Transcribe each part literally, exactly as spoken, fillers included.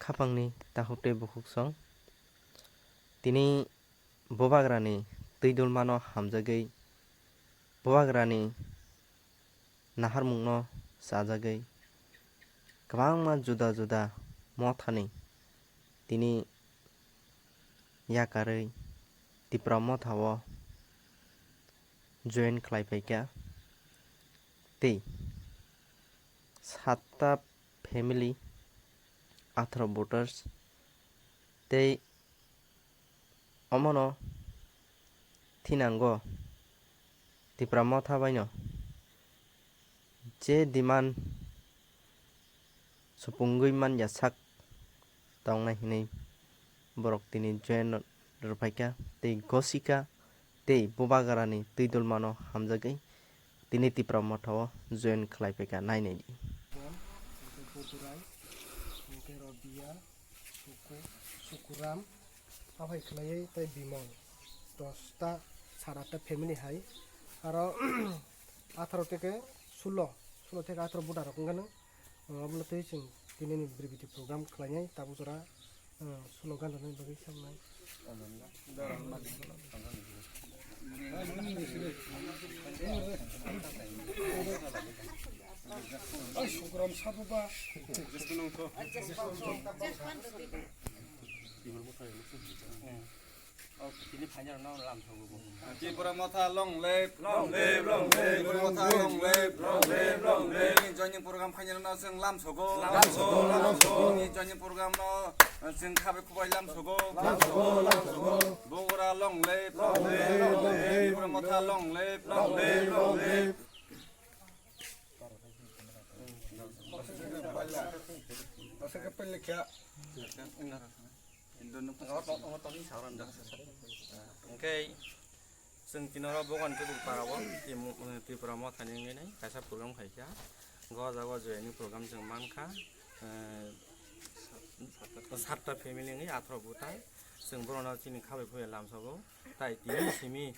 Khapangni takhuk tei bukhuksong. Tini bubagrani twi dulmano hamjagwi, bubagrani naharmungno chajagwi, kwbangma juda juda mothani tini yakarwi Tipra mothao join khlai phaikha. Tei satta family, atharo voters, tei omono thinango Tipra motha baino je demand supungwi man ya sak tongnai hinwi borok tini join rwphaikha tei gosika tei bubagrani twi dulmano hamjagwi tini Tipra mothao join khlai phaikha, nai naidi. Hwnkhe Bodurai, hwnkhe Rodia, Suku-, Sukuram, aphai khlaiwi tei Bimol, dosta, sat atta family hai, aro atharo theke sulo, sulo theke atharo buda rok wngkha nw. Omo tei chwng tinini bribidi program khlainai tabuk jora, eh, slogan rwna bagwi samnai. Ai, Sukuram sabuba. Tini phainairokno lamsogo bo. Tipra motha long live, long live, long live. Tipra motha long live, long live, long live. Tini joining program phainairokno chwng lamsogo, lamsogo, lamsogo. Tini joining program no chwng khabai khubai lamsogo, lamsogo, lamsogo. Bogora long live, long live, long live. Tipra motha long live, long live, long live. Hwnkhe chwng tini oro Bogwan Kubul para o Twi-, Tripura mothani wngwi nai kaisa program khaikha. O jaga o joining program chwng mankha, eh, satta family wngwi atharo buthai. Chwng borokno chini khabai khubai lamsogo. Tai tini simi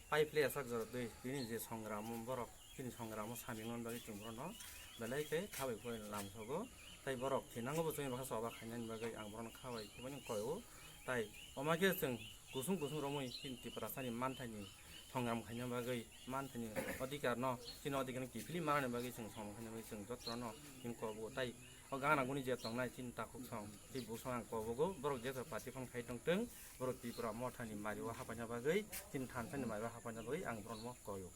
pai phle sak jora twi tini je songramo borok chini songramo samung bagwi chwng borokno belai khe khabai khubai lamsogo. Tai borok thinango bo chwngni bwkha choba khainani bagwi ang borokno khabai khubai koi o. Tai omo khe chwng kusung kusung romwi chini Tiprasani manthaini songram khaina bagwi, manthaini odhikar no, chini odhikar no kiphilwi manani bagwi chwng songram khaina bagwi chwng jotono chini kobo. Tai o gana guni je tongnai chini takhuk song, tei bwsong ang kobogo, borok jeto party phano khai tongtwng, borok Tripura mothani mari o hapaina bagwi, chini thansani mari o hapaina bagwi ang borokno koi o.